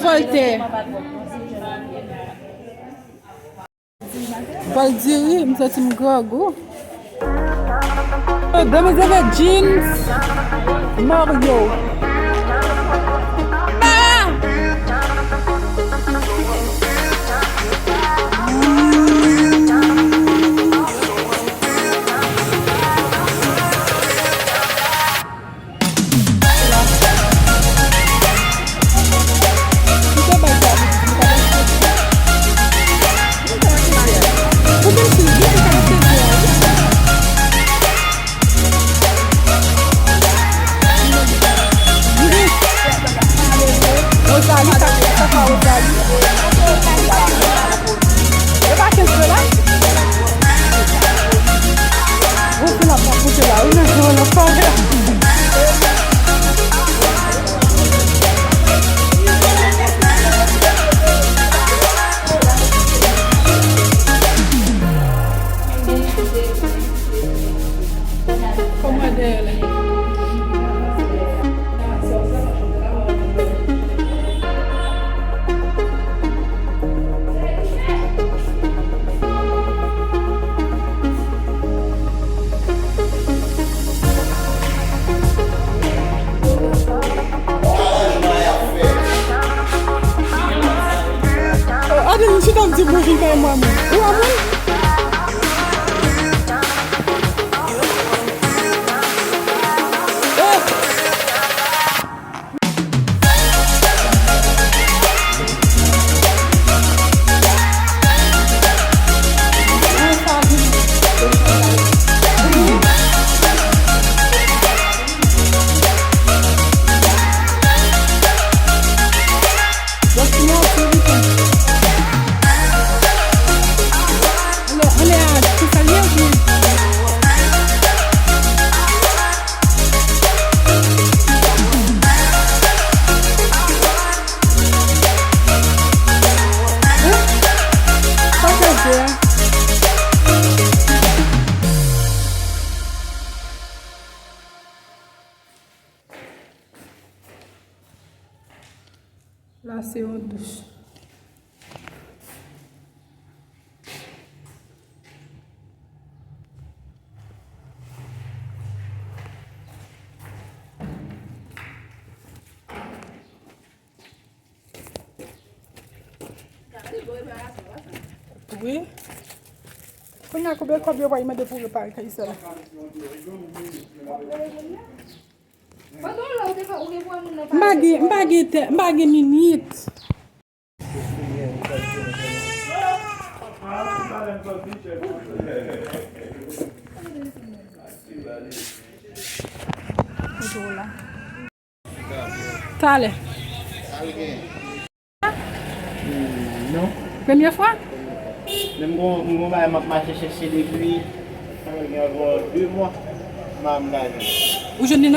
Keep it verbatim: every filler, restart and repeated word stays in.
Vòltè. Vòl diri, m santi m grangou. Demoiselle Jeans Mario. Ah! Rosalie, sa, sa pa Rosalie. Yo pa kenbe la. Ou se la pa koute la, ou nan zon la pa. Kòman dèyè la? Adeline, chita ap di bonjou kay mwen. Ou wè mwen? La se yon douch. Wi. Kounye a konbyen kòb yo pral mande pou repare kay sa la? M pa gen, m pa gen tè, m pa gen minit. Talè. Hmm, non. Premye fwa? Men m gon, m gon bagay m ap mache chèche depi, sa fè gen anviwon de mwa, m pa janm ka jwenn. Ou jwenn li nan